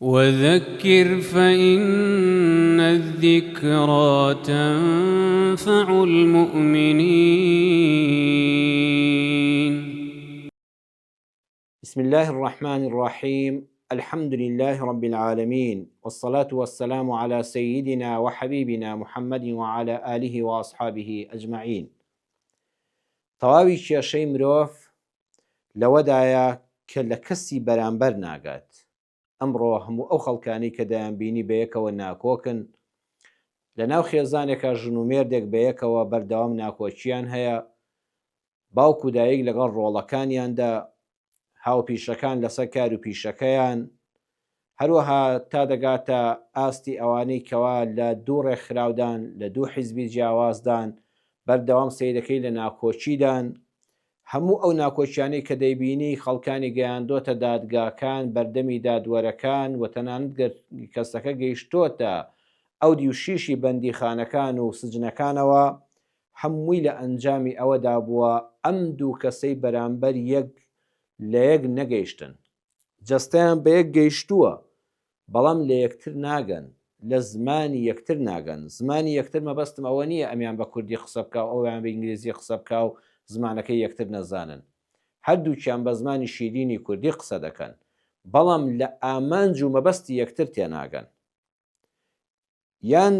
وذکر فإن الذکری تنفع المؤمنین. بسم اللە الرحمن الرحیم الحمد للە رب العالمین والصلاة والسلام علی سیدنا وحبیبنا محمد وعلی آله وأصحابه اجمعین تەواوی کێشەی مرۆڤ لەوەدایە کە لە کەسی بەرامبەر ناگات ئەمڕۆ هەموو ئەو خەڵکانەی کە دەیانبینی بەیەکەوە ناکۆکن، لەناو خێزانێکا ژن و مێردێک بەیەکەوە بەردەوام ناکۆکییان هەیە، باوک و دایک لەگەڵ ڕۆڵەکانیاندا، هاوپیشەکان لەسەر کار و پیشەکەیان، هەروەها تا دەگاتە ئاستی ئەوانەی کەوا لە دوو ڕێکخراودان، لە دوو حیزبی جیاوازدان، بەردەوام سەیرەکەی لە ناکۆکیدان، هەموو ئەو ناکۆکیانەی کە دەیبینی خەڵکانی گەیاندۆتە دادگاکان، بەردەمی دادوەرەکان و تەنانەت گەر کەسەکە گەیشتۆتە ئەو دیو شیشی بەندیخانەکان و سجنەکانەوە، هەمووی لە ئەنجامی ئەوەدا بووە ئەم دوو کەسەی بەرامبەر یەک لە یەک نەگەیشتن. جەستەیان بە یەک گەیشتووە، بەڵام لە یەکتر ناگەن، لە زمانی یەکتر ناگەن، زمانی یەکتر مەبەستم ئەوە نییە ئەمیان بە کوردی قسە بکا و ئەویان بە ئینگلیزی قسە بکا و زمانەکەی یەکتر نەزانن. هەردووکیان بە زمانی شیرینی کوردی قسە دەکەن، بەڵام لە ئامانج و مەبەستی یەکتر تێناگەن. یان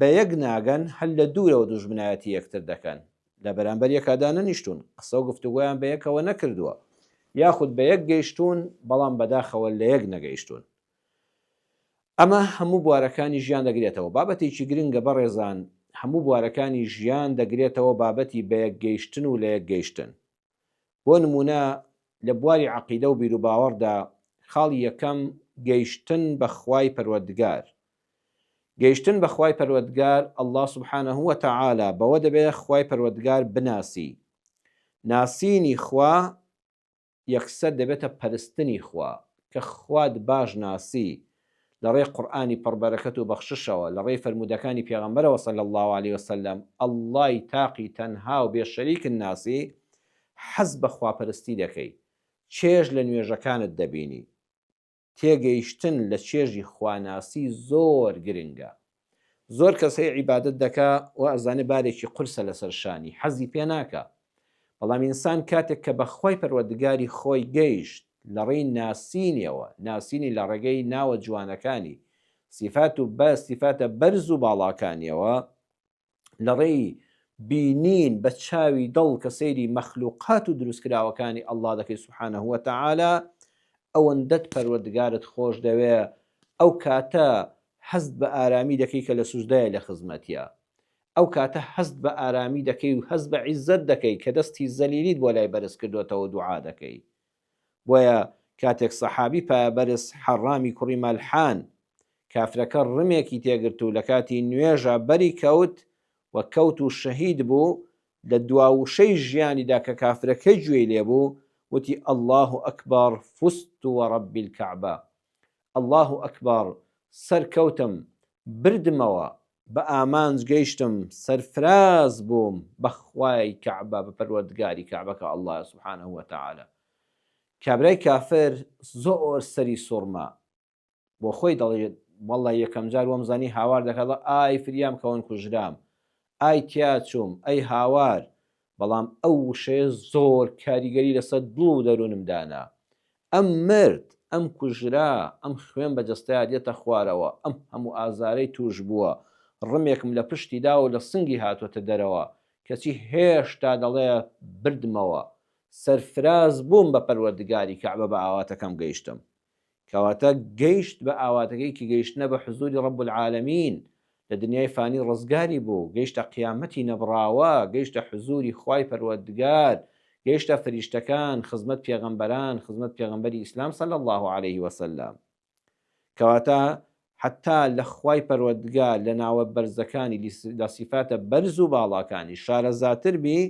بە یەک ناگەن، هەر لە دوورەوە دوژمنایەتی یەکتر دەکەن، لە بەرامبەر یەکا دانەنیشتوون، قسە و گفتوگۆیان بە یەکەوە نەکردووە، یاخود بە یەک گەیشتوون، بەڵام بەداخەوە لە یەک نەگەیشتوون. ئەمە هەموو بوارەکانی ژیان دەگرێتەوە. بابەتێکی گرنگە بەڕێزان، هەموو بوارەکانی ژیان دەگرێتەوە بابەتی بە یەک گەیشتن و لە یەک گەیشتن. بۆ نموونە لە بواری عەقیدە و بیروباوەڕدا خاڵی یەکەم گەیشتن بە خوای پەروەردگار. گەیشتن بە خوای پەروەردگار اللە سبحانە وتعالی بەوە دەبێت خوای پەروەردگار بناسی. ناسینی خوا یەکسەر دەبێتە پەرستنی خوا، کە خوات باش ناسی لە ڕێی قورئانی پڕ بەرەکەت و بەخششەوە، لە ڕێی فەرموودەکانی پێغەمبەرەوە صلی اللە علیە وسلم، اللە ی تاقی تەنها و بێ شەریکت ناسی، حەز بە خواپەرستی دەکەی، چێژ لە نوێژەکانت دەبینی. تێگەیشتن لە چێژی خواناسی زۆر گرنگە. زۆر کەس هەیە عیبادەت دەکا وا ئەزانێ بارێکی قورسە لەسەر شانی، حەزی پێ ناکا. بەڵام ئینسان کاتێک کە بە خوای پەروەردگاری خۆی گەیشت لە ڕێی ناسینیەوە، ناسینی لە ڕێگەی ناوە جوانەکانی، سیفات و بە سیفاتە بەرز و باڵاکانیەوە، لە ڕێی بینین بە چاوی دڵ کە سەیری مەخلوقات و دروستکراوەکانی اللە دەکەی سبحانە وتعالی ئەوەندەت پەروەردگارت خۆش دەوێ ئەو کاتە هەست بە ئارامی دەکەی کە لە سوجدای لە خزمەتیا ئەو کاتە هەست بە ئارامی دەکەی و هەست بە عیزەت دەکەی کە دەستی زەلیلیت بۆ لای بەرز کردۆتەوە دوعا دەکەی بۆیە کاتێک سەحابی پایەبەرز حەڕامی کوڕی مەلحان کافرەکە ڕمێکی تێگرت و لەکاتی نوێژا بەری کەوت و کەوت و شەهید بوو، لە دوا وشەی ژیانیدا کە کافرەکە گوێی لێ بوو وتی، اللە اکبر فزت ورب الکعبە، اللە اکبر سەرکەوتم، بردمەوە، بە ئامانج گەیشتم، سەرفراز بووم بە خوای کەعبە، بە پەروەردگاری کەعبە کە اللە یە سبحانە وتعالی. کابرای کافر زۆر سەری سوڕما، بۆ خۆی دەڵێ واللە یەکەم جار وام زانی هاوار دەکات دەڵێ ئای فریام کەون کوژرام ئای تیا چووم ئەی هاوار بەڵام ئەو وشەیە زۆر کاریگەری لەسەر دڵ و دەروونم دانا ئەم مرد ئەم کوژرا ئەم خوێن بە جەستەیا دێتە خوارەوە ئەم هەموو ئازارەی تووش بووە ڕمێکم لە پشتی داوە و لە سنگی هاتۆتە دەرەوە کەچی هێشتا دەڵێ بردمەوە سەرفراز بووم بە پەروەردگاری کەعبە بە ئاواتەکەم گەیشتم کەواتە گەیشت بە ئاواتەکەی کە گەیشتنە بە حزوری رب العالمین، لە دنیای فانی ڕزگاری بوو، گەیشتە قیامەتی نەبڕاوە، گەیشتە حزوری خوای پەروەردگار، گەیشتە فریشتەکان، خزمەت پێغەمبەران، خزمەت پێغەمبەری ئیسلام صلی اللە علیه وسلم. کەواتە حەتا لە خوای پەروەردگار لە ناوە بەرزەکانی لە سیفاتە بەرز و باڵاکانی شارەزاتر بی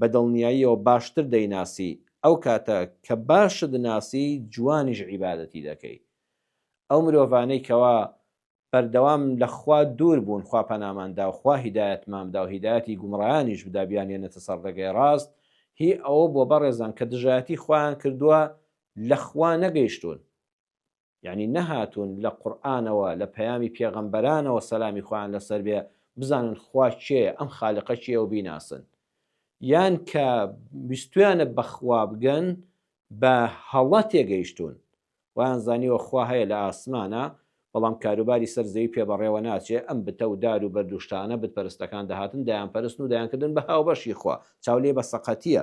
بە دڵنیاییەوە باشتر دەیناسی ئەو کاتە کە باشت ناسی جوانیش عیبادەتی دەکەی ئەو مرۆڤانەی کەوا بەردەوام لە خوا دوور بوون خوا پەنامان دا و خوا هیدایەتمان بدا و هیدایەتی گومڕایانیش بدا بیانهێنێتە سەر ڕێگەی ڕاست هی ئەوە بووە بەڕێزان کە دژایەتی خوایان کردووە لە خوا نەگەیشتوون. یەعنی نەهاتوون لە قورئانەوە لە پەیامی پێغەمبەرانەوە سەلامی خوایان لەسەر بێ بزانن خوا کێیە ئەم خالقە کێیە و بیناسن یان کە ویستویانە بە خوا بگەن بە هەڵە تێگەیشتوون وایان زانیوە خوا هەیە لە ئاسمانە بەڵام کاروباری سەر زەوی پێ بەڕێوە ناچێ ئەم بتە و دار و بەرد و شتانە بت پەرستەکان دەهاتن دەیانپەرستن و دەیانکردن بە هاوبەشی خوا چاو لێ بە سەقەتیە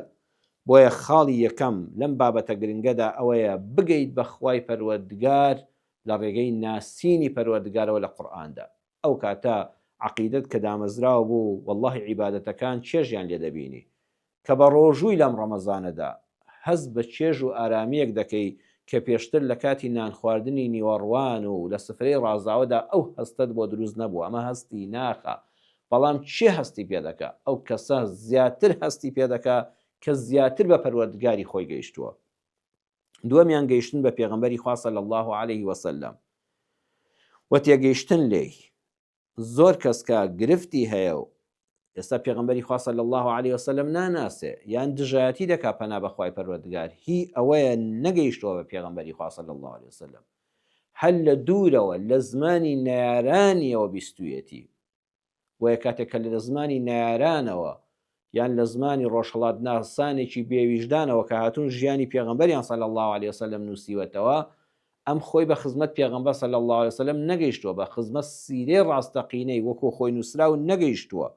بۆیە خاڵی یەکەم لەم بابەتە گرنگەدا ئەوەیە بگەیت بە خوای پەروەردگار لە ڕێگەی ناسینی پەروەردگارەوە لە قورئاندا ئەو کاتە عەقیدەت کە دامەزراو بوو وەڵاهی عیبادەتەکان چێژیان لێ دەبینی کە بە ڕۆژووی لەم ڕەمەزانەدا هەست بە چێژ و ئارامییەک دەکەی کە پێشتر لە کاتی نانخواردنی نیوەڕوان و لە سفرەی ڕازاوەدا ئەو هەستەت بۆ دروست نەبوو ئەمە هەستی ناخە بەڵام کێ هەستی پێ دەکا؟ ئەو کەسە زیاتر هەستی پێ دەکا کە زیاتر بە پەروەردگاری خۆی گەیشتووە. دووەمیان گەیشتن بە پێغەمبەری خوا صلی اللە علیه وسلم و تێگەیشتن لێی. زۆر کەس کە گرفتی هەیە و ئێستا پێغەمبەری خوا صلی اللە علیه وسلم ناناسێ یان دژایەتی دەکا پەنا بە خوای پەروەردگار هی ئەوەیە نەگەیشتووە بە پێغەمبەری خوا صلی اللە علیه وسلم هەر لە دوورەوە لە زمانی نەیارانیەوە بیستویەتی بۆیە کاتێک کە لە زمانی نەیارانەوە یان لە زمانی ڕۆژهەڵاتناسانێکی بێ ویژدانەوە کە هاتوون ژیانی پێغەمبەریان صلی اللە علیە وسلم نووسیوەتەوە، ئەم خۆی بە خزمەت پێغەمبەر صلی اللە علیە وسلم نەگەیشتووە، بە خزمەت سیرەی ڕاستەقینەی وەکو خۆی نووسراو نەگەیشتووە،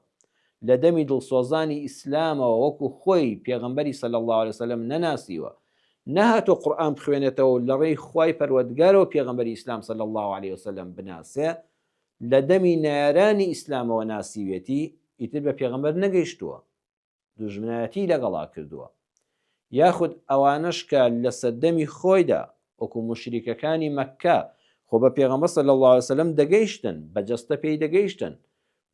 لە دەمی دڵسۆزانی ئیسلامەوە وەکو خۆی پێغەمبەری صلی اللە علیە وسلم نەناسیوە، نەهاتووە قورئان بخوێنێتەوە و لەڕێی خوای پەروەردگارەوە پێغەمبەری ئیسلام صلی اللە علیە وسلم بناسێ، لە دەمی نەیارانی ئیسلامەوە ناسیوێتی، ئیتر بە پێغەمبەر نەگەیشتووە، دوژمنایەتیی لەگەڵا کردووە. یاخود ئەوانەش کە لە سەردەمی خۆیدا وەکو موشریکەکانی مەککە خۆ بە پێغەمبەر صلی اللە علیە وسلم دەگەیشتن، بە جەستە پێی دەگەیشتن،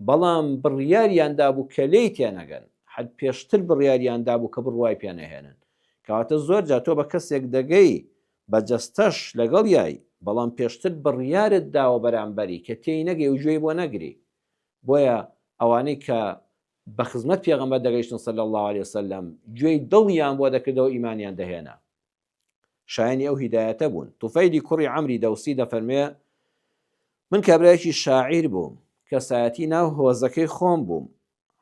بەڵام بڕیاریان دابوو کە لێی تێنەگەن، هەر پێشتر بڕیاریان دابوو کە بڕوای پێ نەهێنن. کەواتە زۆرجار تۆ بە کەسێک دەگەی بە جەستەش لەگەڵیای، بەڵام پێشتر بڕیارت داوە بەرامبەری کە تێی نەگەی و گوێی بۆ نەگری. بۆیە ئەوانەی کە بە خزمەت پێغەمبەر دەگەیشتن صلی اللە علیە وسلم گوێی دڵیان بۆ دەکردەوە ئیمانیان دەهێنا. شایەنی ئەو هیدایەتە بوون. طفیلی کوڕی عەمری دەوسی دەفەرموێ، من کابرایەکی شاعیر بووم، کەسایەتی ناو هۆزەکەی خۆم بووم،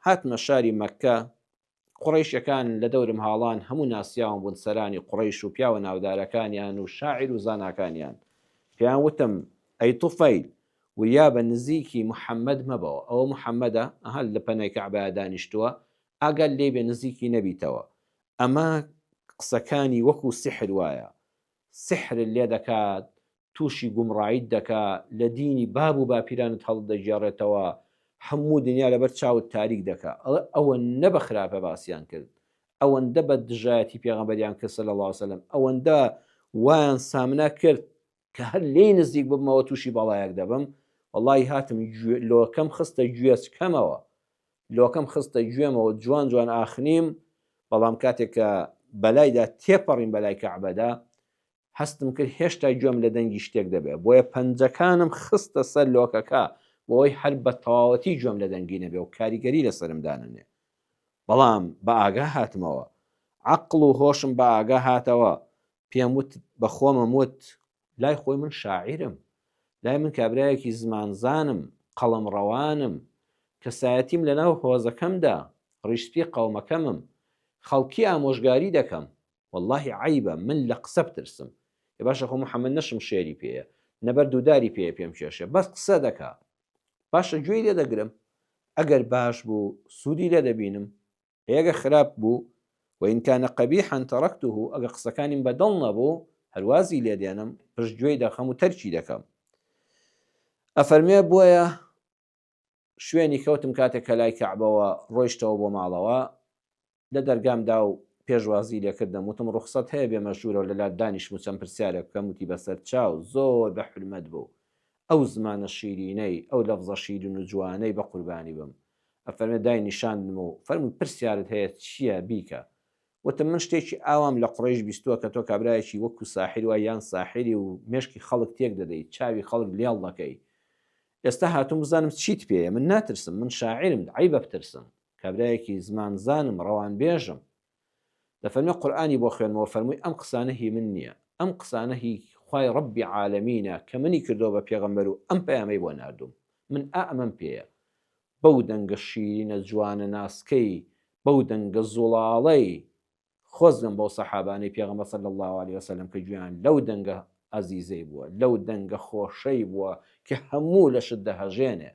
هاتمە شاری مەککە، قوڕەیشەکان لە دەورم هاڵان هەموو ناسیاوم بوون سەرانی قوڕەیش و پیاوە ناودارەکانیان و شاعیر و زاناکانیان پێیان وتم ئەی طفیل وریابە نزیکی محمد مەبەوە ئەوە محمدە ئەها لە پەنای کەعبەیا دانیشتووە ئاگات لێی بێ نزیکی نەبیتەوە ئەمە قسەکانی وەکو سیحر وایە سیحرت لێ دەکات تووشی گومڕاییت دەکا، لە دینی باب و باپیرانت هەڵتدەگێڕێتەوە، هەموو دنیا لەبەر چاوت تاریک دەکا. ئەڵێ ئەوەندە بە خراپە باسیان کرد، ئەوەندە بە دژایەتی پێغەمبەریان کرد صلی اللە علیە وسلم، ئەوەندە وایان سامناک کرد کە هەر لێی نزیک ببمەوە تووشی بەڵایەک دەبم، وەڵڵاهی هاتم لۆکەم خستە گوێچکەمەوە، لۆکەم خستە گوێمەوە جوان جوان ئاخنیم، بەڵام کاتێک کە بەلایدا تێپەڕیم بەلای کەعبەدا، هەستم کرد هێشتا گوێم لە دەنگی شتێک دەبێ، بۆیە پەنجەکانم خستە سەر لۆکەکە بۆ ئەوەی هەر بە تەواوەتی گوێم لە دەنگی نەبێ و کاریگەری لەسەرم دانەنێ. بەڵام بە ئاگا هاتمەوە. عەقڵ و هۆشم بە ئاگا هاتەوە. پێم وت، بە خۆمم وت، لای خۆی من شاعیرم. لای من کابرایەکی زمانزانم، قەڵەمڕەوانم. کەسایەتیم لەناو هۆزەکەمدا، ڕیشسپی قەومەکەمم. خەڵکی ئامۆژگاری دەکەم. وەڵاهی عەیبە من لە قسە بترسم. ئێ باشە خۆ محمد نە شمشێری پێیە نە بەرد و داری پێیە پێم کێشێ بەس قسە دەکا باشە گوێی لێ دەگرم ئەگەر باش بوو سوودی لێ دەبینم ئێگە خراپ بوو وإن كان قبيحا تركته ئەگە قسەکانیم بە دڵ نەبوو هەروازی لێ دێنم پشت گوێی دەخەم و تەرکی دەکەم ئەفەرمێ بۆیە شوێنی کەوتم کاتێک کە لای کەعبەوە ڕۆیشتەوە بۆ ماڵەوە لە دەرگام دا و پێشوازی لێکردم وتم ڕوخسەت هەیە بێمە ژوورەوە لەلات دانیشم و چەند پرسیارێک بکەم وتی بەسەر چاو زۆر بە حورمەت بوو ئەو زمانە شیرینەی ئەو لەفزە شیرین و جوانەی بە قوربانی بم ئەفەرمێ دای نیشاندم و فەرمووی پرسیارت هەیە چییە بیکە وتم من شتێکی ئاوام لە قوڕەیش بیستووە کە تۆ کابرایەکی وەکو ساحیر وای یان ساحیری و مێشکی خەڵک تێک دەدەی چاوی خەڵک لێڵ دەکەی ئێستا هاتووم بزانم چیت پێیە من ناترسم من شاعیرم عەیبە بترسم کابرایەکی زمانزانم ڕەوانبێژم دەفەرمێ قورئانی بۆ خوێنمەوە فەرمووی ئەم قسانە هی من نییە ئەم قسانە هی خوای ڕەبی عالەمینە کە منی کردووە بە پێغەمبەر و ئەم پەیامەی بۆ ناردووم من ئا ئەمەم پێیە بەو دەنگە شیرینە جوانە ناسکەی بەو دەنگە زوڵاڵەی خۆزگەم بەو سەحابانەی پێغەمبەر صلی اللە علیە وسلم کە گوێیان لەو دەنگە ئەزیزەی بووە لەو دەنگە خۆشەی بووە کە هەموو لەشت دەهەژێنێ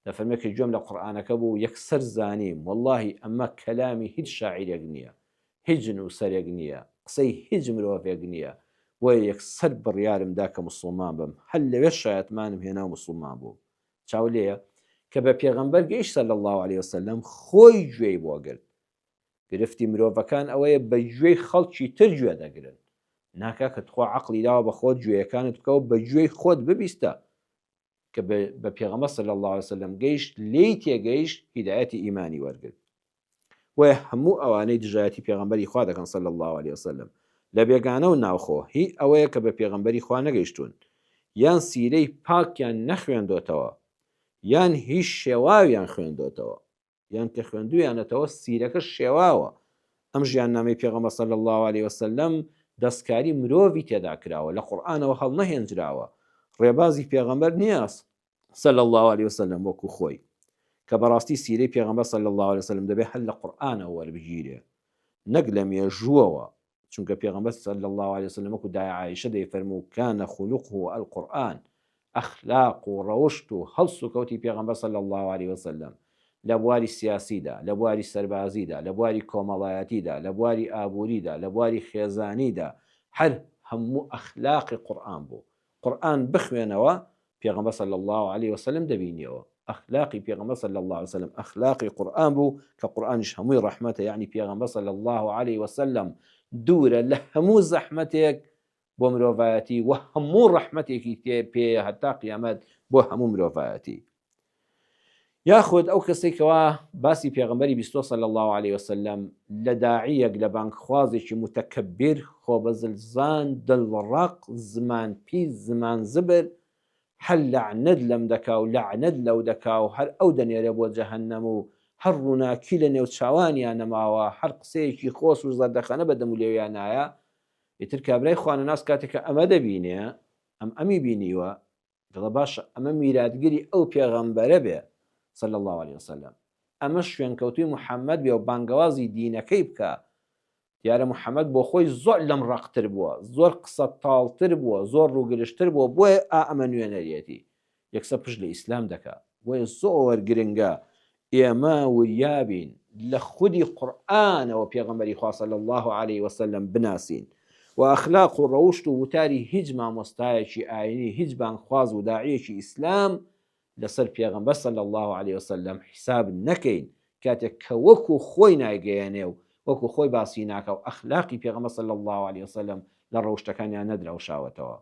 دەفەرمێ کە گوێم لە قورئانەکە بوو یەکسەر زانیم وەڵاهی ئەمە کەلامی هیچ شاعیرێک نییە هیچ نووسەرێک نییە قسەی هیچ مرۆڤێک نییە بۆیە یەکسەر بڕیارم دا کە موسڵمان بم هەر لەوێ شایەتمانم هێنا و موسڵمان بووم چاو لێیە کە بە پێغەمبەر گەیشت صلی اللە علیە وسلم خۆی گوێی بۆ گرت گرفتی مرۆڤەکان ئەوەیە بە گوێی خەڵکی تر گوێ دەگرن. نا کاکە تخوا عەقڵی داوە بە خۆت گوێیەکانت بکەوە بە گوێی خۆت ببیستە کە بە پێغەمبەر صلی اللە علیه وسلم گەیشت لێی تێگەیشت هیدایەتی ئیمانی وەرگرت. بۆیە هەموو ئەوانەی دژایەتی پێغەمبەری خوا دەکەن صلی اللە علیه وسلم لە بێگانە و ناوخۆ هی ئەوەیە کە بە پێغەمبەری خوا نەگەیشتوون یان سیرەی پاکیان نەخوێندۆتەوە یان هی شێواویان خوێندۆتەوە. یان کە خوێندویانەتەوە سیرەکە شێواوە، ئەم ژیاننامەی پێغەمبەر صلی اللە علیە وسلم دەستکاری مرۆڤی تێدا کراوە، لە قورئانەوە هەڵنەهێنجراوە، ڕێبازی پێغەمبەر نییە صلی اللە علیە وسلم وەکو خۆی، کە بەڕاستی سیرەی پێغەمبەر صلی اللە علیە وسلم دەبێ هەر لە قورئانەوە وەربگیرێ نەک لە مێژووەوە، چونکە پێغەمبەر صلی اللە علیە وسلم وەکو دایە عائیشە دەیفەرموو کان خلقه القرآن ئەخلاق و ڕەوشت و هەڵس و کەوتی پێغەمبەر صلی اللە علیە وسلم لە بواری سیاسیدا لە بواری سەربازیدا لە بواری کۆمەڵایەتیدا لە بواری ئابووریدا لە بواری خێزانیدا هەر هەموو ئەخلاقی قورئان بوو قورئان بخوێنەوە پێغەمبەر صلی اللە علیە وسلم دەبینیەوە ئەخلاقی پێغەمبەر صلی اللە علیە وسلم ئەخلاقی قورئان بوو کە قورئانیش هەمووی ڕەحمەتە یعنی پێغەمبەر صلی اللە علیه وسلم دوورە لە هەموو زەحمەتێک بۆ مرۆڤایەتی و هەموو ڕەحمەتێکی تێ پێیە هەتا قیامەت بۆ هەموو مرۆڤایەتی یاخود ئەو کەسەی کەوا باسی پێغەمبەری بیستۆ صلی اللە علیه وسلم لە داعیەک لە بانگخوازێکی متکبر خۆبەزلزان دڵڕەق زمان پیس زمان زبر هەر لەعنەت لەم دەکا و لەعنەت لەو دەکا و هەر ئەو دەنێرێ بۆ جەهەنەم و هەر ڕووناکی لە نێوچاوانیا نەماوە هەر قسەیەکی خۆش و زەردەخەنە بە دەم و لێویا نایە ئیتر کابرای خوانەناس کاتێک کە ئەمە دەبینێ ئەم ئەمی بینیوە دەڵێ باشە ئەمە میراتگری ئەو پێغەمبەرە بێ صلی اللە علیە وسلم ئەمە شوێنکەوتوی محمد بێ و بانگەوازی دینەکەی بکا دیارە محمد بۆ خۆی زۆر لەم ڕەقتر بووە زۆر قسە تاڵتر بووە زۆر ڕووگرژتر بووە بۆیە ئا ئەمە نوێنەریەتی یەکسەر پشت لە ئیسلام دەکا بۆیە زۆر گرنگە ئێمە وریابین لە خودی قورئانەوە پێغەمبەری خوا صلی اللە علیە وسلم بناسین و ئەخلاق و ڕەوشت و وتاری هیچ مامۆستایەکی ئاینی هیچ بانگخواز و داعیەکی ئیسلام لەسەر پێغەمبەر صلی اللە علیە وسلم حیساب نەکەین کاتێک کە وەکو خۆی نایگەیەنێ و وەکو خۆی باسی ناکا و ئەخلاقی پێغەمبەر صلی اللە علیە وسلم لە ڕەوشتەکانیان نەدرەوشاوەتەوە.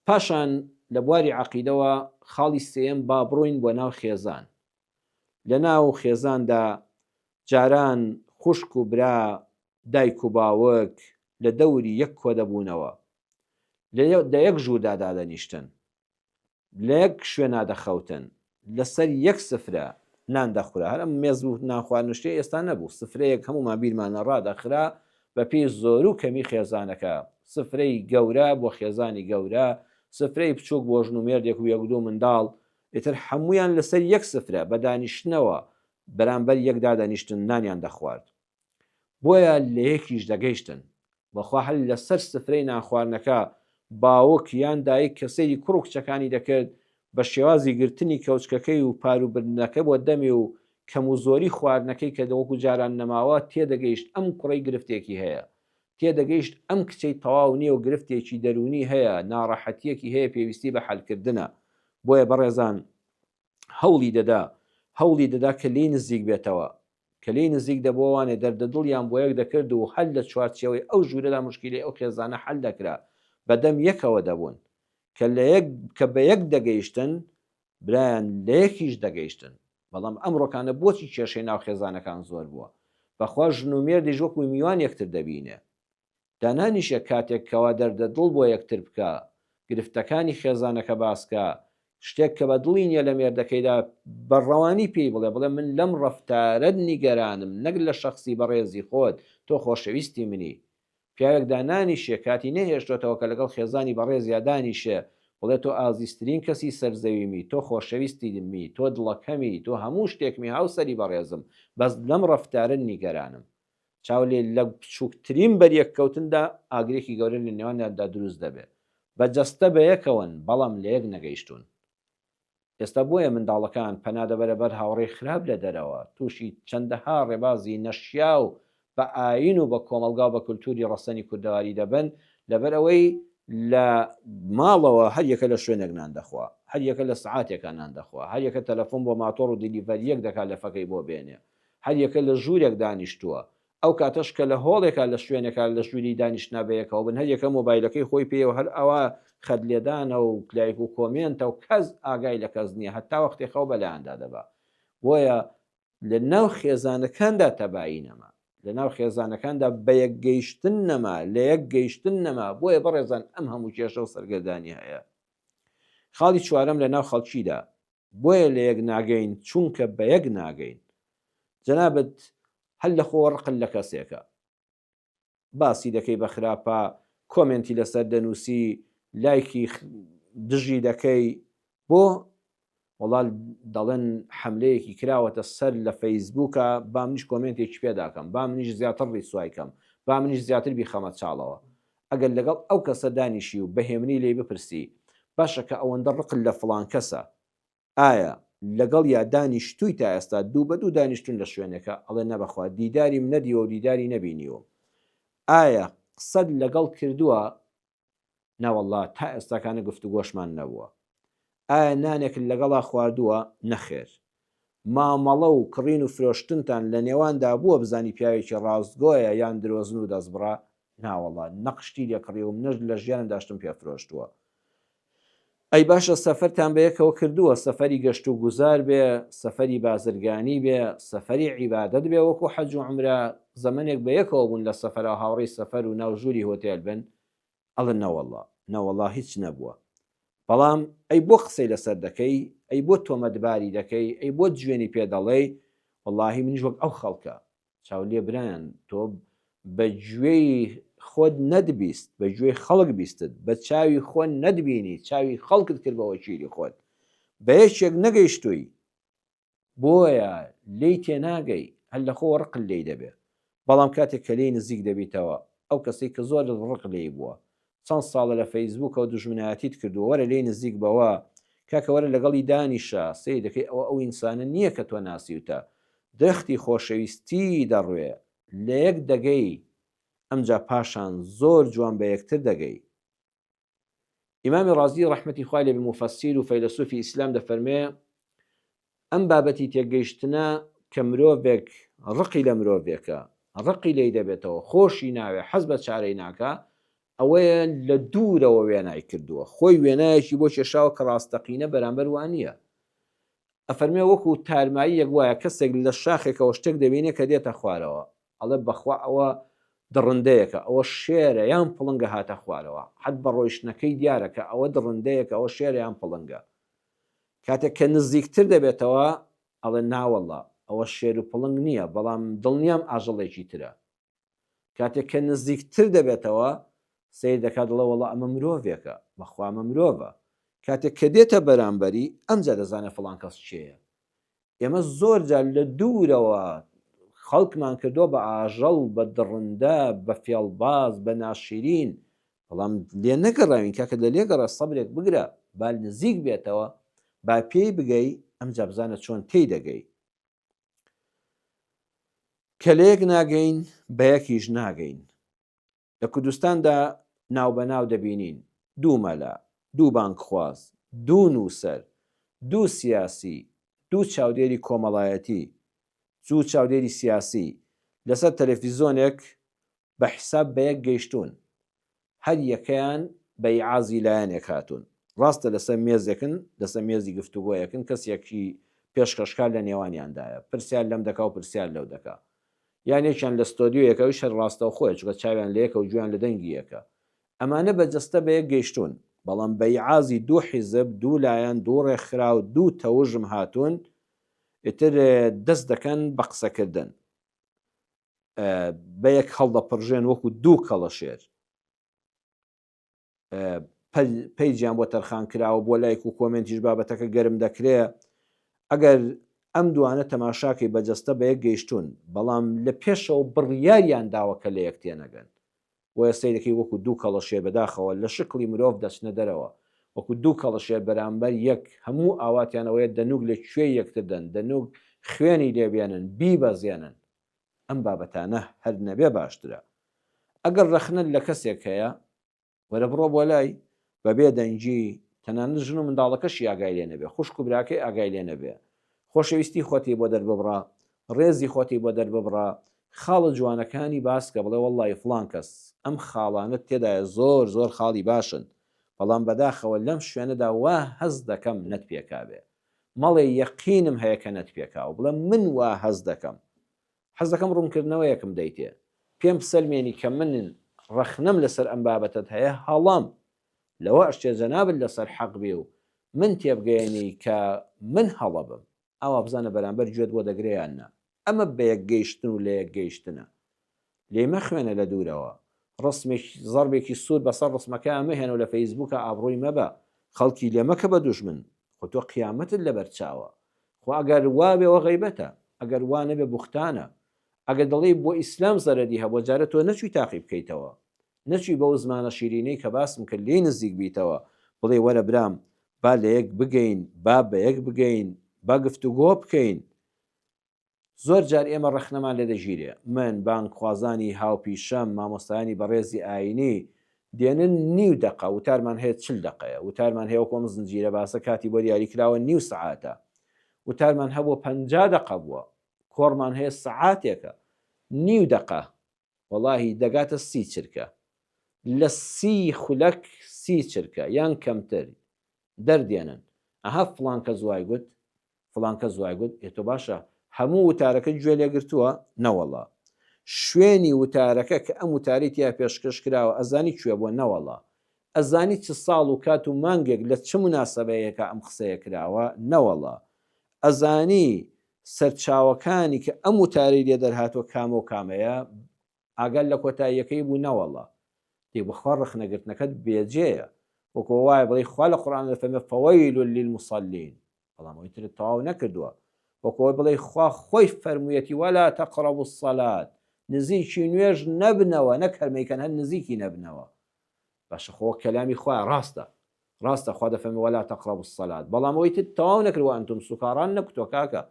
پاشان لە بواری عەقیدەوە خاڵی سێیەم با بڕۆین بۆ ناو خێزان. لە ناو خێزاندا جاران خوشک و برا، دایک و باوک لە دەوری یەک کۆدەبوونەوە. لە یەک ژووردا دادەنیشتن. لە یەک شوێنا دەخەوتن، لەسەر یەک سفرە نان دەخورا، هەر ئەم مێز و نانخواردن شتەی ئێستا نەبوو، سفرەیەک هەموومان بیرمانە ڕادەخرا بەپێی زۆر و کەمی خێزانەکە، سفرەی گەورە بۆ خێزانی گەورە، سفرەی بچووک بۆ ژن و مێردێک و یەک دوو منداڵ، ئیتر هەموویان لەسەر یەک سفرە بە دانیشتنەوە بەرامبەر یەک دادەنیشتن نانیان دەخوارد. بۆیە لە یەکیش دەگەیشتن. بەخوا هەر لەسەر سفرەی نانخواردنەکە باوک یان دایک کە سەیری کوڕ و کچەکانی دەکرد بە شێوازی گرتنی کەوچکەکەی و پاروو بردنەکە بۆ دەمی و کەم و زۆری خواردنەکەی کە وەکو جاران نەماوە تێدەگەیشت ئەم کوڕەی گرفتێکی هەیە تێدەگەیشت ئەم کچەی تەواو نییە و گرفتێکی دەروونی هەیە ناڕەحەتییەکی هەیە پێویستی بە حەلکردنە بۆیە بەڕێزان هەوڵی دەدا هەوڵی دەدا کە لێی نزیک بێتەوە کە لێی نزیک دەبۆوە وانێ دەردە دڵیان بۆ یەک دەکرد و هەر لە چوارچێوەی ئەو ژوورەدا موشکیلەی ئەو خێزانە حەل دەکرا بە دەم یەکەوە دەبوون کە لە یەک کە بە یەک دەگەیشتن برایان لە یەکیش دەگەیشتن بەڵام ئەمڕۆکانە بۆچی کێشەی ناو خێزانەکان زۆر بووە بەخوا ژن و مێردیش وەکو میوان یەکتر دەبینێ دانانیشێ کاتێک کەوا دەردە دڵ بۆ یەکتر بکا، گرفتەکانی خێزانەکە باس کا، شتێک کە بە دڵی نیە لە مێردەکەیدا بە ڕەوانی پێی بڵێ، بڵێ من لەم ڕەفتارەت نیگەرانم نەک لە شەخسی بەڕێزی خۆت، تۆ خۆشەویستی منی. پیاوێک دانانیشێ کاتی نەهێشتۆتەوە کە لەگەڵ خێزانی بەڕێزیا دانیشێ بڵێ تۆ ئازیزترین کەسی سەر زەویمی، تۆ خۆشەویستیمی، تۆ دڵەکەمی، تۆ هەموو شتێکمی هاوسەری بەڕێزم، بەس لەم ڕەفتارە نیگەرانم. چاو لێ لە بچووکترین بەریەککەوتندا ئاگرێکی گەورە لە نێوانیاندا دروست دەبێ. بە جەستە بەیەکەوەن، بەڵام لەیەک نەگەیشتوون. ئێستا بۆیە منداڵەکان پەنا دەبەرە بەر هاوڕێی خراپ لە دەرەوە، تووشی چەندەها ڕێبازی نەشیاو بە ئایین و بە کۆمەڵگا و بە کولتووری ڕەسەنی کوردەواری دەبن، لەبەر ئەوەی لە ماڵەوە هەر یەکە لە شوێنێک نان دەخوا، هەر یەکە لە سەعاتێکا نان دەخوا، هەر یەکە تەلەفۆن بۆ ماتۆڕ و دیلیڤەرییەک دەکا لەفەکەی بۆ بێنێ، هەر یەکە لە ژوورێک دانیشتووە، ئەو کاتەش کە لە هۆڵێکا لە شوێنێکا لە ژووری دانیشتنا بەیەکەوە بن هەر یەکە مۆبایلەکەی خۆی پێیە و هەر ئاوا خەت لێدانە و لایک و کۆمێنتە و کەس ئاگای لە کەس نییە هەتا وەختێ خەو بەلایاندا دەبا بۆیە لە ناو خێزانەکاندا تەبایی نەما لە ناو خێزانەکاندا بەیەک گەیشتن نەما لە یەک گەیشتن نەما بۆیە بەڕێزان ئەم هەموو کێشە و سەرگەردانی هەیە خاڵی چوارەم لە ناو خەڵکیدا بۆیە لە یەک ناگەین چونکە بە یەک ناگەین. جەنابت هەر لە خۆوە ڕقت لە کەسێکە. باسی دەکەی بە خراپە، کۆمێنتی لەسەر دەنووسی، لایکی دژی دەکەی. بۆ؟ وەڵا دەڵێن حەملەیەکی کراوەتە سەر لە فەیسبووکە با منیش کۆمێنتێکی پێداکەم، با منیش زیاتر ڕیسوای کەم، با منیش زیاتر بیخەمە چاڵەوە. ئەگەر لەگەڵ ئەو کەسە دانیشی و بە هێمنی لێی بپرسی، باشە کە ئەوەندە ڕقت لە فڵان کەسە، ئایا لەگەڵیا دانیشتووی تا ئێستا دوو بە دوو دانیشتوون لە شوێنێکا؟ ئەڵێ نە بەخوا دیداریم نەدیوە و دیداری نەبینیوم. ئایا قسەت لەگەڵ کردووە؟ نەوەڵڵا تا ئێستاکانە گفتوگۆشمان نەبووە. ئایا نانێکت لەگەڵا خواردووە؟ نەخێر. مامەڵە و کڕین و فرۆشتنتان لە نێواندا بووە بزانی پیاوێکی ڕاستگۆیە یان درۆزن و دەستبڕە؟ ناوەڵا نەق شتی لێ کڕیوم نەش لە ژیانمدا شتم پێ فرۆشتووە. ئەی باشە سەفەرتان بەیەکەوە کردووە سەفەری گەشت و گوزار بێ سەفەری بازرگانی بێ سەفەری عیبادەت بێ وەکو حەج و عومرە زەمەنێک بەیەکەوە بوون لە سەفەرا هاوڕێی سەفەر و ناو ژووری هۆتێل بن ئەڵێن نەوەڵا نەوەڵا هیچ نەبووە بەڵام ئەی بۆ قسەی لەسەر دەکەی ئەی بۆ تۆمەتباری دەکەی ئەی بۆ جوێنی پێ دەڵێی وەڵاهی منیش وەک ئەو خەڵکە چاو لێ برایان تۆ بە گوێی خۆت نەتبیست بە گوێی خەڵک بیستت بە چاوی خۆ نەتبینی چاوی خەڵکت کرد بە وەکیلی خۆت بە یەکێک نەگەیشتووی بۆیە لێی تێناگەی هەر لە خۆوە ڕقت لێی دەبێ بەڵام کاتێک کە لێی نزیک دەبیتەوە ئەو کەسەی کە زۆرت ڕق لێی بووە چەند ساڵە لە فەیسبووکەوە دوژمنایەتیت کردووە وەرە لێی نزیک بەوە کاکە وەرە لەگەڵی دانیشە سەیر دەکەی ئەوە ئەو ئینسانە نییە کە تۆ ناسیوتە درەختی خۆشەویستی دەڕوێ لەیەک دەگەی ئەمجا پاشان زۆر جوان بە یەکتر دەگەی. ئیمامی ڕازی ڕەحمەتی خوای لێبێ موفەسیر و فەیلەسوفی ئیسلام دەفەرمێ ئەم بابەتی تێگەیشتنە کە مرۆڤێک ڕقی لە مرۆڤێکە ڕقی لێی دەبێتەوە خۆشی ناوێ حەز بە چارەی ناکا ئەوەیە لە دوورەوە وێنای کردووە خۆی وێنایەکی بۆ کێشاوە کە ڕاستەقینە بەرامبەر وانە ئەفەرمێ وەکو تارماییەک وایە کەسێک لە شاخێکەوە شتێک دەبینێ کە دێتە خوارەوە ئەڵێ بەخوا ئەوە دڕندەیەکە ئەوە شێرە یان پڵنگە هاتە خوارەوە حەد بە ڕۆیشتنەکەی دیارە کە ئەوە دڕندەیەکە ئەوە شێرە یان پڵنگە کاتێک کە نزیکتر دەبێتەوە ئەڵێ ناوەڵا ئەوە شێر و پڵنگ نییە بەڵام دڵنیام ئاژەڵێکی ترە کاتێک کە نزیکتر دەبێتەوە سیر دەکات دەڵێ وەڵا ئەمە مرۆڤێکە بەخوا ئەمە مرۆڤە کاتێک کە دێتە بەرامبەری ئەمجا دەزانێت فڵان کەس کێیە ئێمە زۆر جار لە دوورەوە خەڵکمان کردووە بە ئاژەڵ بە دڕندە بە فێڵباز بە ناشیرین بەڵام لێ نەگەڕاوین کاکە لە لێگەڕە سەبرێک بگرە با نزیک بێتەوە با پێی بگەی ئەمجا بزانە چۆن تێی دەگەی کە لەیەک ناگەین بە یەکیش ناگەین. لە کوردستاندا ناوبەناو دەبینین دوو مەلا، دوو بانگخواز، دوو نووسەر، دوو سیاسی، دوو چاودێری کۆمەڵایەتی، دوو چاودێری سیاسی لەسەر تەلەفیزۆنێک بە حیساب بەیەک گەیشتوون، هەر یەکەیان بە ئیعازی لایەنێک هاتوون. ڕاستە لەسەر مێزێکن، لەسەر مێزی گفتوگۆیەکن، کەسێکی پێشکەشکار لە نێوانیاندایە، پرسیار لەم دەکا و پرسیار لەو دەکا. یان یەکیان لە ستۆدیۆیەکە، ئەویش هەر ڕاستەوخۆیە، چونکە چاویان لە یەکە و گوێیان لە دەنگی یەکە. ئەمانە بە جەستە بە یەک گەیشتوون، بەڵام بە ئیعازی دوو حیزب، دوو لایەن، دوو ڕێکخراو، دوو تەوژم هاتوون، ئیتر دەست دەکەن بە قسەکردن. بەیەک هەڵدەپڕژێن وەکو دوو کەڵەشێر. پەیجیان بۆ تەرخان کراوە بۆ لایک و کۆمێنتیش بابەتەکە گەرم دەکرێ ئەگەر ئەم دوانە تەماشاکەی بە جەستە بە یەک گەیشتوون بەڵام لە پێشەوە بڕیاریان داوە کە لە یەک تێنەگەن بۆیە سەیرەکەی وەکو دوو کەڵەشێر بەداخەوە لە شکڵی مرۆڤ دەچنە دەرەوە وەکو دوو کەڵەشێر بەرامبەر یەک هەموو ئاواتیان ئەوەیە دەنوک لە کوێی یەکتر دەن دەنوک خوێنی لێ بێنن بیبەزێنن ئەم بابەتانە هەر نەبێ باشترە. ئەگەر رەخنەت لە کەسێک هەیە، وەرە بڕۆ بۆ لای، بە بێ دەنگی، تەنانەت ژن و منداڵەکەشی ئاگای لێ نەبێ، خوشک و براکەی ئاگای لێ نەبێ. خۆشەویستی خۆتی بۆ دەرببڕە، رێزی خۆتی بۆ دەرببڕە، خاڵە جوانەکانی باس کە، بڵێ وەڵڵاهی فڵان کەس ئەم خاڵانەت تێدایە زۆر زۆر خاڵی باشن، بەڵام بەداخەوە لەم شوێنەدا وا هەست دەکەم نەتپێکابێ. مەڵێ یەقینم هەیە کە نەتپێکاوە، بڵێ من وا هەست دەکەم. حەز دەکەم ڕوونکردنەوەیەکم دەیتێ. پێم بسەلمێنی کە من ڕەخنەم لەسەر ئەم بابەتەت هەیە، هەڵەم. لەوە ئەشچێ جەنابت لەسەر حەق بی و من تێبگەیەنی کە من هەڵە بم. ئاوا بزانە بەرامبەر گوێت بۆ دەگرێ یان نا. ئەمە بەیەکگەیشتن و لەیەکگەیشتنە. لێی مەخوێنە لە دوورەوە. ڕسمێک زەربێکی سوور بەسەر ڕسمەکەیا مەهێنە و لە فەیسبووکا ئابڕووی مەبە. خەڵکی لێ مەکە بە دوژمن. خۆ تۆ قیامەتت لەبەر چاوە. خۆ ئەگەر وا بێ ئەوە غەیبەتە. ئەگەر وا نەبێ بوختانە. ئەگەر دەڵێی بۆ ئیسلام زەرەری هەبووە جارێ تۆ نەچووی تاقی بکەیتەوە. نەچووی بەو زمانە شیرینەی کە باسم کرد لێی نزیک بیتەوە بڵێی وەرە برام با لەیەک بگەین، با بەیەک بگەین، با گفتوگۆ بکەین. زۆر جار ئێمە ڕەخنەمان لێ دەگیرێ، من، بانگخوازانی هاوپیشەم، مامۆستایانی بەڕێزی ئایینی، دێنن نیو دەقە، وتارمان هەیە چل دەقەیە، وتارمان هەیە وەکو ئەم زنجیرە باسە کاتی بۆ دیاری کراوە نیو سەعاتە، وتارمان هەبووە 50 دەقە بووە، کۆڕمان هەیە سەعاتێکە، نیو دەقە وەڵاهی دەگاتە سی چرکە، لە سی خولەک سی چرکە یان کەمتر دەردێنن، ئەها فڵان کەس وای گوت، فڵان کەس وای گوت، ئێ تۆ باشە هەموو وتارەکەت گوێ لێ گرتووە؟ نەوەڵا. شوێنی وتارەکە کە ئەم وتارەی تیا پێشکەش کراوە ئەزانی کوێ بووە؟ نەوەڵا. ئەزانی چ ساڵ و کات و مانگێک لە چ موناسەبەیەکا ئەم قسەیە کراوە؟ نەوەڵا. ئەزانی سەرچاوەکانی کە ئەم وتارەی لێ دەرهاتووە کامە و کامەیە؟ ئاگات لە کۆتاییەکەی بوو نەوەڵا. دەی بەخوا ڕەخنەگرتنەکەت بێجێیە. وەکو وایە بڵێی خوا لە قورئاندا دەفەرمێ فویل للمصلین بەڵام ئەوەی ترت تەواو نەکردووە. وەکو ئەوەی بڵێی خوا خۆی فەرموویەتی ولا تقربوا الصلاة نزیکی نوێژ نەبنەوە نەک هەر مەیکەن هەر نزیکی نەبنەوە. باشە خۆ کەلامی خوایە ڕاستە ڕاستە خوا دەفەرمێ ولا تقربوا الصلاة بەڵام ئەوەی تر تەواو نەکرد وانتم سکاران نەکوتوە کاکە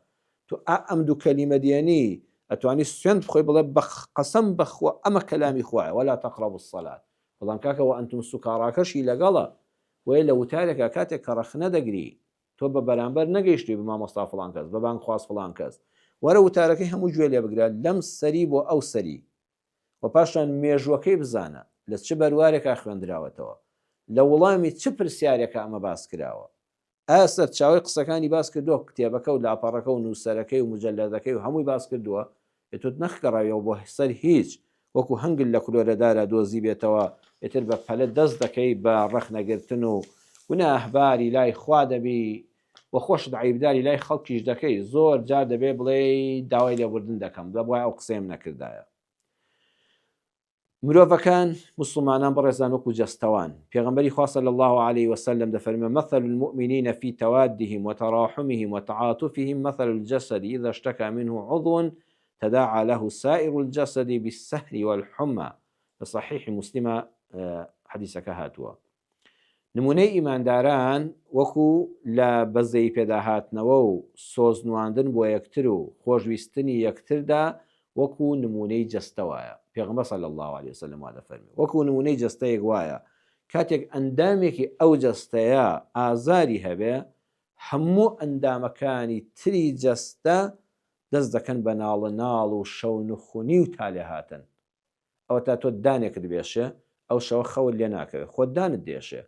تۆ ئا ئەم دوو کەلیمە دێنی ئەتوانی سوێند بخۆی بڵێ بە قەسەم بەخوا ئەمە کەلامی خوایە ولا تقربوا الصلاة بەڵام کاکە وانتم سکاراکەشی لەگەڵە بۆیە لە وتارێکا کاتێک کە ڕەخنە دەگری تۆ بە بەرامبەر نەگەیشتوی بە مامۆستا فڵان کەس بە بانگخواز فڵان کەس وەرە وتارەکەی هەموو گوێ لێ بگرە لەم سەری بۆ ئەو سەری و پاشان مێژووەکەی بزانە لە چ بەروارێکا خوێندراوەتەوە، لە وڵامی چ پرسیارێکا ئەمە باس کراوە؟ ئایا سەرچاوەی قسەکانی باس کردووە، کتێبەکە و لاپەڕەکە و نووسەرەکەی و موجەلەدەکەی و هەمووی باس کردووە؟ ئێ تۆ نەخگەڕاویەوە بۆ سەر هیچ، وەکو هەنگل لە کلۆرەدارا دۆزیبێتەوە، ئیتر بە پەلە دەست دەکەی بە ڕەخنەگرتن و گوناهباری لای خوا دەبی و خۆشت عەیبداری لای خەڵکیش دەکەی، زۆر جار دەبێ بڵێی داوای لێبوردن دەکەم، دەبوایە ئەو قسەیەم نەکردایە. مرۆڤەکان، موسڵمانان بەڕێزان وەکو جەستەوان، پێغەمبەری خوا صلی اللە علیە وسلم دەفەرموێ، مثل المؤمنین فی توادهم وتراحمهم وتعاطفهم مثل الجسد اذا اشتکا منه عضو تداعی له سائر الجسد بالسهر والحمى، لە صحیح مسلمە حەدیسەکە هاتووە. نموونەی ئیمانداران وەکو لە بەزەیی پێداهاتنەوە و سۆز نواندن بۆ یەکتر و خۆشویستنی یەکتردا وەکو نموونەی جەستە وایە، پێغەمبەر صلی اللە علیە وسلم وا دەفەرموێ، وەکو نموونەی جەستەیەک وایە کاتێک ئەندامێکی ئەو جەستەیە ئازاری هەبێ هەموو ئەندامەکانی تری جەستە دەست دەکەن بە ناڵە ناڵ و شەونخونی و تالێهاتن. ئەوەتا تۆ دانێکت بێشێ ئەو شەوە خەوت لێ ناکەوێ خۆت دانت دێشێ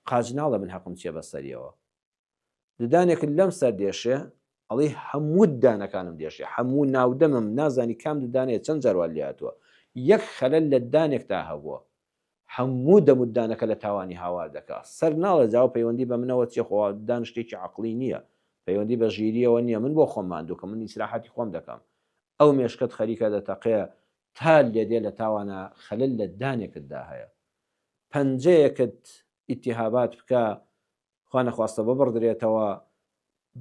قاچ ناڵێ من هەقم چیە بەسەریەوە ددانێکت لەم سەر دێشێ ئەڵێی هەموو ددانەکانم دێشێ هەموو ناودەمم نازانی کام ددانەیە چەند جار وات لێ هاتووە یەک خەلەل لە دانێکتا هەبووە هەموو دەم و ددانەکە لە تاوانی هاوار دەکا سەر ناڵێ جاوە پەیوەندی بە منەوە چیە خۆ ددان شتێکی عەقڵی نییە پەیوەندی بە ژیریەوە نییە من بۆ خۆم ماندووکەم من ئیسراحەتی خۆم دەکەم ئەو مێشکەت خەریکە دەتەقێ. تا لێدێ لە تاوانە خەلەل لە دانێکتدا هەیە. پەنجەیەکت ئیتیهابات بکا خوا نەخواستە ببڕدرێتەوە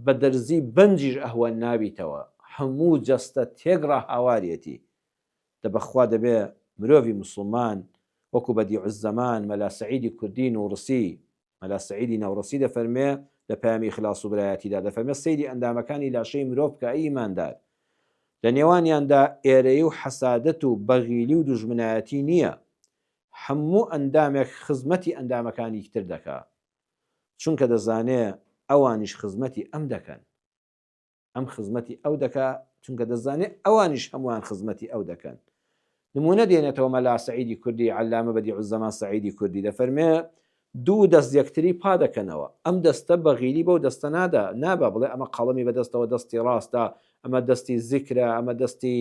بە دەرزی بەنجیش ئەهوەن نابیتەوە هەموو جەستە تێکڕا هاواریەتی دە بەخوا دەبێ مرۆڤی موسڵمان وەکو بەدیعوززەمان مەلا سەعیدی کوردی نوڕسی مەلا سەعیدی نەوڕەسی دەفەرموێ لە پەیامی ئیخلاص و برایەتیدا دەفەرموێ سەیری ئەندامەکانی لاشەی مرۆڤ بکە ئەی ئیماندار لە نێوانیاندا ئێرەیی و حەسادەت و بەغیلی و دوژمنایەتی نییە هەموو ئەندامێک خزمەتی ئەندامەکانی تر دەکا چونکە دەزانێ ئەوانیش خزمەتی ئەم دەکەن. ئەم خزمەتی ئەو دەکا چونکە دەزانێ ئەوانیش هەمووان خزمەتی ئەو دەکەن. نموونە دێنێتەوە مەلا سەعیدی کوردی، عەلامە بەدیعوززەمان سەعیدی کوردی دەفەرمێ، دوو دەست یەکتری پا دەکەنەوە، ئەم دەستە بەغیلی بەو دەستە نادا، نابا بڵێ ئەمە قەڵەمی بەدەستەوە دەستی ڕاستە، ئەمە دەستی زیکرە، ئەمە دەستی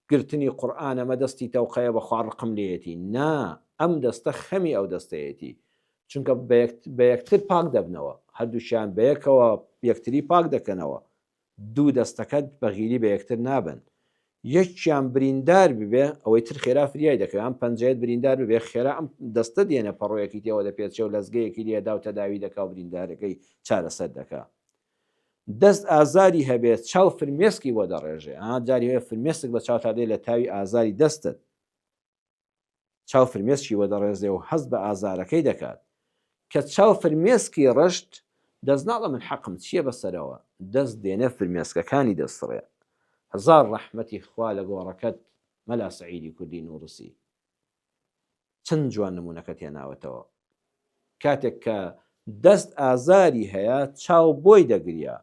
گرتنی قورئان، ئەمە دەستی تەوقەیە بەخوا ڕقم لێیەتی، نا، ئەم دەستە خەمی ئەو دەستەیەتی، چونکە بە یەکتر پاک دەبنەوە، هەردووکیان بەیەکەوە یەکتری پاک دەکەنەوە، دوو دەستەکەت بەغیلی بە یەکتر نابن، یەکیان بریندار ببێ ئەوەی تر خێرا فریای دەکەوێ، ئەم پەنجەیەت بریندار ببێ خێرا ئەم دەستە دێنێ پەڕۆیەکی تێوە دەپێچێ و لەزگەیەکی لێدا و تەداوی دەکا و بریندارەکەی چارەسەر دەکا. دەست ئازاری هەبێ چاو فرمێسکی بۆ دەڕێژێ، ها جاری هەیە فرمێسک بە چاوتا دێ لە تاوی ئازاری دەستت، چاو فرمێسکی بۆ دەڕێزێ و هەست بە ئازارەکەی دەکات. کە چاو فرمێسکی ڕشت، دەست ناڵێ من حەقم چییە بەسەرەوە، دەست دێنێ فرمێسکەکانی دەسڕێ. هەزار ڕەحمەتی خوا لە گۆڕەکەت مەلا سەعیدی کوردی نوڕسی. چەند جوان نموونەکەت هێناوەتەوە. کاتێک کە دەست ئازاری هەیە چاو بۆی دەگریا.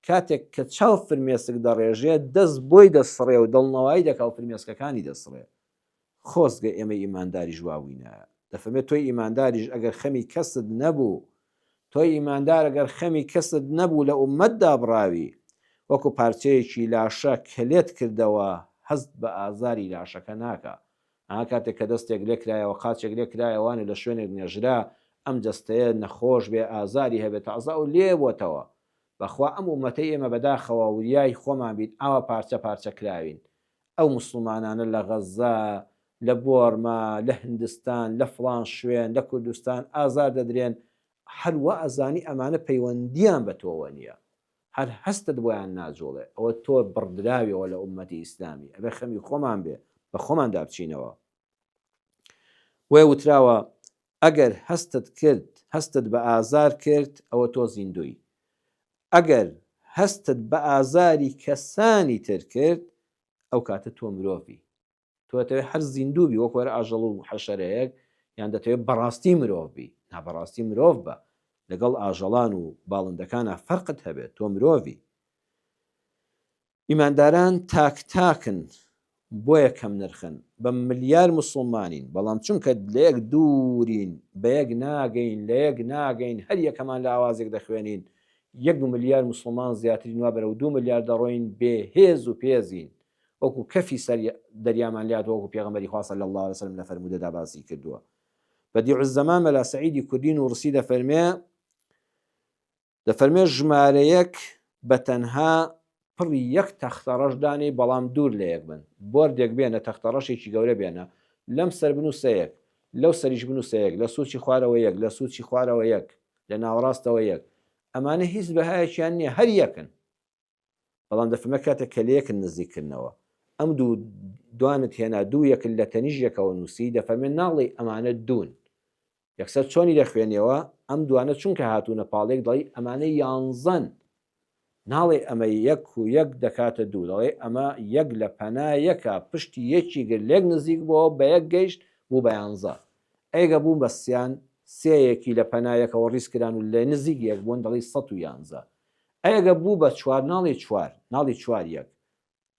کاتێک کە چاو فرمێسک دەڕێژێ دەست بۆی دەسڕێ و دڵنەوایی دەکا و فرمێسکەکانی دەسڕێ. خۆزگە ئێمەی ئیمانداریش وا بووینایە. دەفەرمێ تۆی ئیمانداریش ئەگەر خەمی کەست نەبوو، تۆی ئیماندار ئەگەر خەمی کەست نەبوو لە ئوممەت دابڕاوی، وەکو پارچەیەکی لاشە کە لێت کردەوە هەست بە ئازاری لاشەکە ناکا. ئا کاتێک کە دەستێک لێ کرایەوە قاچێک لێ کرایەوە وانە لە شوێنێک نێژرا ئەم جەستەیە نەخۆش بێ ئازاری هەبێ تازە ئەو لێ بۆتەوە بەخوا ئەم ئومەتەی ئێمە بەداخەوە وریای خۆمان بین ئاوا پارچە پارچە کراوین ئەو موسڵمانانە لە غەزە لە بۆرما لە هندستان لە فڵان شوێن لە کوردستان ئازار دەدرێن هەر وا ئەزانی ئەمانە پەیوەندیان بە تۆوە نییە هەر هەستت بۆیان ناجوڵێ ئەوە تۆ بڕدراویەوە لە ئوممەتی ئیسلامی ئەبێ خەمی خۆمان بێ بە خۆماندا بچینەوە بۆیە وتراوە ئەگەر هەستت کرد هەستت بە ئازار کرد ئەوە تۆ زیندووی ئەگەر هەستت بە ئازاری کەسانی تر کرد ئەو کاتە تۆ مرۆڤی تۆ دەتەوێت هەر زیندوو بی وەکو هەر ئاژەڵ و حەشەرەیەک یان دەتەوێت بەڕاستی مرۆڤ بی؟ نا بەڕاستی مرۆڤ بە لەگەڵ ئاژەڵان و باڵندەکانا فەرقت هەبێت تۆ مرۆڤی. ئیمانداران تاک تاکن بۆیە کەم نرخن بە ملیار موسڵمانین بەڵام چونکە لەیەک دوورین بەیەک ناگەین لەیەک ناگەین هەر یەکەمان لە ئاوازێک دەخوێنین یەک ملیار موسڵمان زیاترین وا بەرەو دوو ملیار دەڕۆین بێ هێز و پێزین وەکو کەفی سەر دەریامان لێ هاتووە وەکو پێغەمبەری خوا صلی اللە علیە وسلم لە فەرموودەدا باسی کردووە بدیع الزمان مەلا سەعیدی کوردی نوڕسی دەفەرمێ دەفەرمێ ژمارە یەک بە تەنها پڕی یەک تەختە ڕەش دانێی بەڵام دوور لە یەک بن بۆردێک بێنە تەختە ڕەشێکی گەورە بێنە لەم سەر بنووسە یەک لەو سەریش بنووسە یەک لە سوچی خوارەوە یەک لە سوچی خوارەوە یەک لە ناوەڕاستەوە یەک ئەمانە هیچ بەهایەکیان نییە هەر یەکن بەڵام دەفەرمێ کاتێک کە لەیەکن نزیک کردنەوە ئەم دوو دوانت هێنا دوو یەکن لە تەنیش یەکەوە نووسی دەفەرمێ ناڵێی ئەمانە دوون یەکسەر چۆنی دەخوێنیەوە ئەم دوانە چونکە هاتوونە پاڵێک دەڵی ئەمانە یانزەن ناڵێ ئەمە یەک و یەک دەکاتە دوو دەڵێ ئەمە یەک لە پەنا یەکە پشتی یەکی گر لێک نزیک بۆ بە یەک گەیشت بوو بە یانزە ئەیگە بوون بە سیان سێیەکی لە پەنا یەکەوە ڕیز کران و لە نزیک یەک بوون دەڵی 111 ئەگە بوو بە چوار ناڵی چوار ناڵی چوار یەک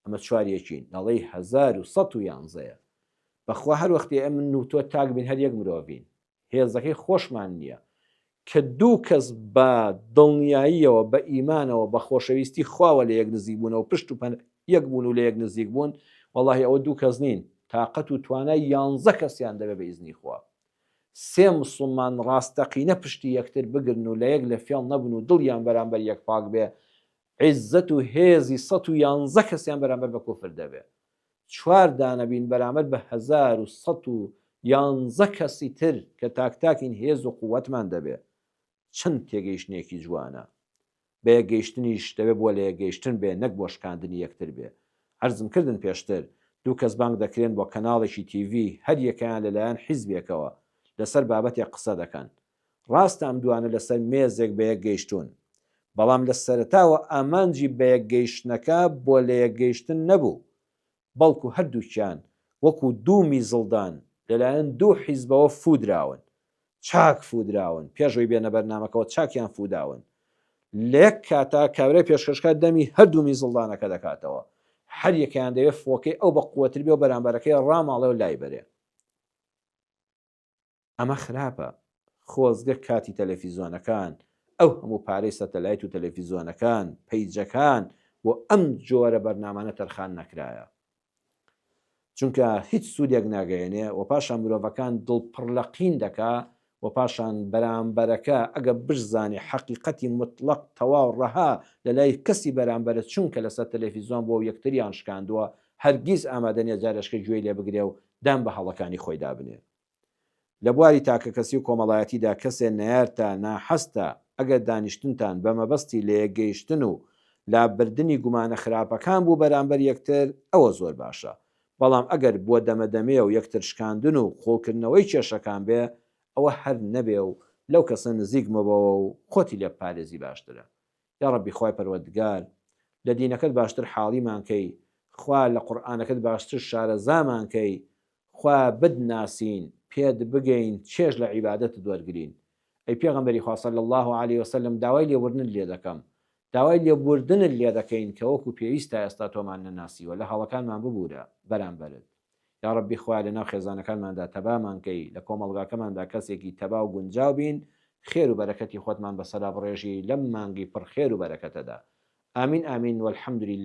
ئەمە چوار یەکین دەڵێی 1111یە بەخوا هەر وەختی ئەمن و تۆ تاک بین هەر یەک مرۆڤین هێزەکەی خۆشمان نییە کە دوو کەس بە دڵنیاییەوە بە ئیمانەوە بە خۆشەویستی خواوە لە یەک نزیک بوونەوە پشت و پەن یەک بوون و لە یەک نزیک بوون وەڵاهی ئەوە دوو کەس نین تاقەت و توانای یانزە کەسیان دەبێ بە ئیزنی خوا سێ موسڵمان ڕاستەقینە پشتی یەکتر بگرن و لە یەک لە فێڵ نەبن و دڵیان بەرامبەر یەک پاک بێ، عیززەت و هێزی 111 کەسیان بەرامبەر بە کوفر دەبێ. چوار دانە بین بەرامبەر بە 1111 کەسی تر کە تاک تاکین هێز و قوتمان دەبێ. چەند تێگەیشتنێکی جوانە. بەیەکگەیشتنیش دەبێ بۆ لەیەکگەیشتن بێ نەک بۆ شکاندنی یەکتر بێ. عەرزم کردن پێشتر، دوو کەس بانگ دەکرێن بۆ کەناڵێکی تیڤی هەر یەکەیان لەلایەن حیزبێکەوە لەسەر بابەتێک قسە دەکەن. ڕاستە ئەم دوانە لەسەر مێزێک بەیەک گەیشتوون. بەڵام لە سەرەتاوە ئامانجی بەیەکگەیشتنەکە بۆ لەیەکگەیشتن نەبوو. بەڵکو هەردووکیان وەکو دوو میزڵدان لەلایەن دوو حیزبەوە فوودراون. چاک فوودراون. پێش ئەوەی بێنە بەرنامەکەوە چاکیان فووداون. لە یەک کاتا کابرای پێشکەشکار دەمی هەردوو میزڵدانەکە دەکاتەوە. هەر یەکەیان دەوێ فووەکەی ئەو بە قووەتر بێ و بەرامبەرەکەی ڕاماڵێ و لای بەرێ. ئەمە خراپە. خۆزگە کاتی تەلەفیزۆنەکان، ئەو هەموو پارەی سەتەلایت و تەلەفیزۆنەکان، پەیجەکان بۆ ئەم جۆرە بەرنامانە تەرخان نەکرایە. چونکە هیچ سوودێک ناگەیەنێ و پاشان مرۆڤەکان دڵ پڕ لە قین دەکا و پاشان بەرامبەرەکە ئەگە بشزانێ حەقیقەتی موتڵەق تەواو ڕەها لە لای کەسی بەرامبەرە چونکە لەسەر تەلەفیزۆن بووە و یەکتریان شکاندووە هەرگیز ئامادە نیە جارێشکە گوێی لێ بگرێ و دان بە هەڵەکانی خۆیدا بنێ. لە بواری تاکەکەسی و کۆمەڵایەتیدا کەسێ نەیارتە، ناحەزتە، ئەگەر دانیشتنتان بە مەبەستی لەیەکگەیشتن و لابردنی گومانە خراپەکان بوو بەرامبەر یەکتر، ئەوە زۆر باشە. بەڵام ئەگەر بۆ دەمەدەمێ و یەکتر شکاندن و قووڵکردنەوەی کێشەکان بێ، ئەوە هەر نەبێ و لەو کەسە نزیک مەبەوە و خۆتی لێ بپارێزی باشترە. یاڕەبی خوای پەروەردگار لە دینەکەت باشتر حاڵیمان کەی خوا لە قورئانەکەت باشتر شارەزامان کەی خوایە بتناسین پێت بگەین چێژ لە عیبادەتت وەرگرین ئەی پێغەمبەری خوا صلی اللە علیە وسلم داوای لێبوردنت لێ دەکەم داوای لێبوردنت لێ دەکەین کە وەکو پێویست تا ئێستا تۆمان نەناسیوە لە هەڵەکانمان ببورە بەرامبەرت یاڕەبی خوایە لەناو خێزانەکانماندا تەبامان کەی لە کۆمەڵگاکەماندا کەسێکی تەبا و گونجاو بین خێر و بەرەکەتی خۆتمان بەسەرا بڕێژی لەم مانگی پڕ خێر و بەرەکەتەدا ئامین ئامین والحمد لله.